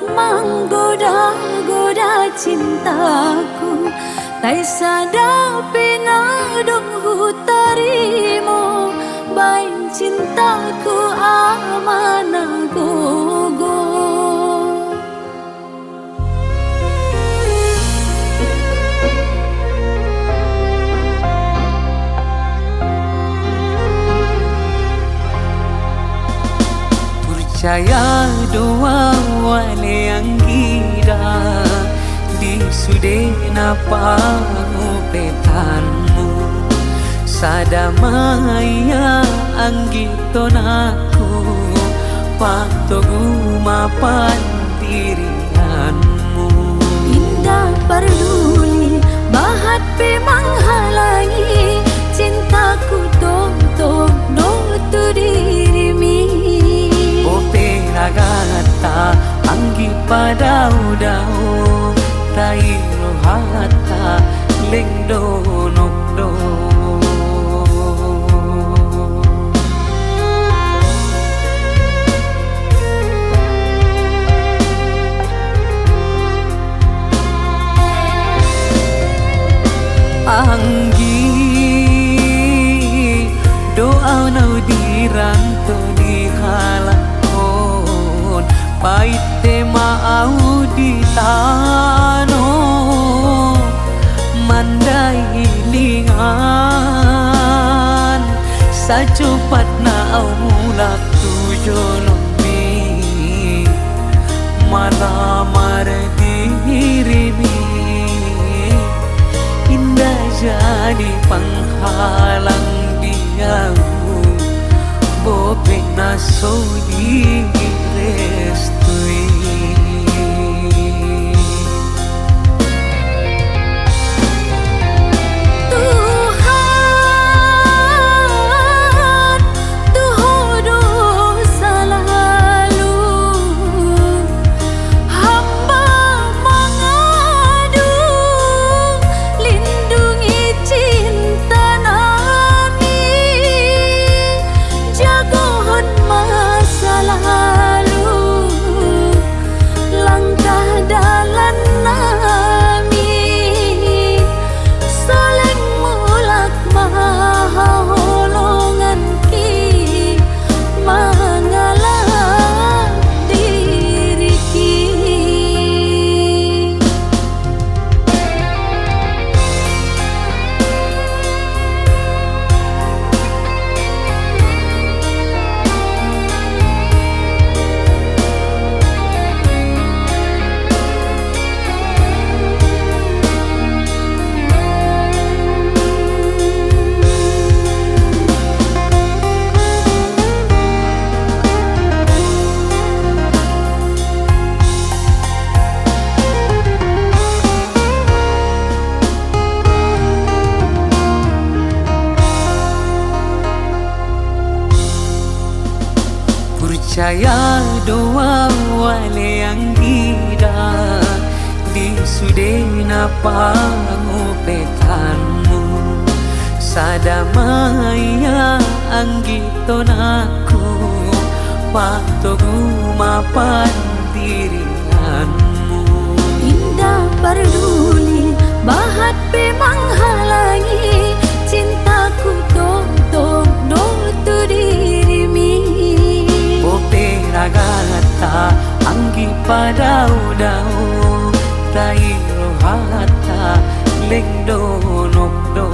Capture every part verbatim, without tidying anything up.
Manggoda-goda cintaku, tai sada pe na dong hutarimo, baen cintaku amana gogo. Purcaya do wawale anggida, di sude na pangupetanmu, sada maiya anggito naku, patogu mapan dirianmu. Inda parduli bahat pe manghalangi, cintaku tongtong do tu dirimi. Bope ragata anggi padau-dau, tai rohata leng donok do. Anggi doa nau diranto di halakon, paite ma au di tano, mandai lingan, sacopat na au mulak tu jolomi, malamar dirimi, inda jadi panghalang di au, bope na so direstui. Tuhan, tu ho do salalu, hamba mangadu, lindungi cinta nami, jagohon ma salalu langkah dalan nami, soleng mulak ma ha holongan ki, mangalah diriki. Purcaya do wawale anggida, di sude na pangupetanmu, sada maiya anggito naku, patogu mapan dirianmu. Inda parduli bahat pe manghalangi, cintaku tongtong do tu dirimi. Bope ragata anggi padau-dau, tai rohata leng donok do.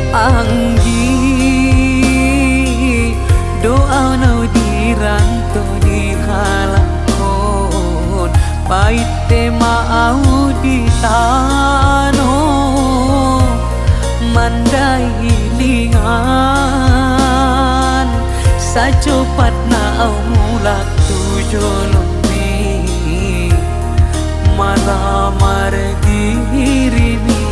Anggi doa nau diranto di halakon, paite ma au di tano, mandai lingan, sacopat na au mulak tu jolomi, malamar dirimi,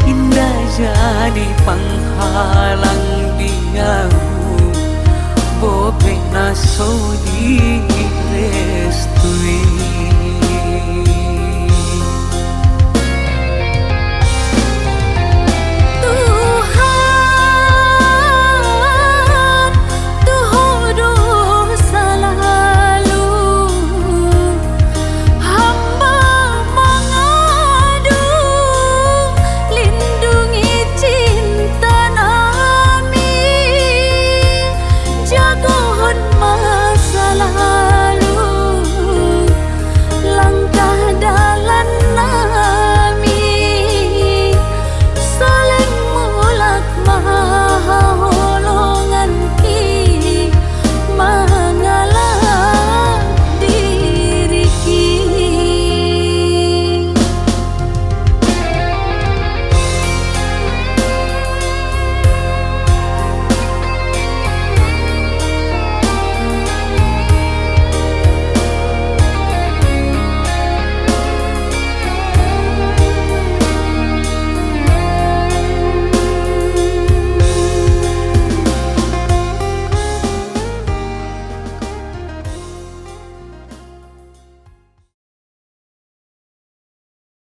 inda jadi panghalang di au, bope na so direstui.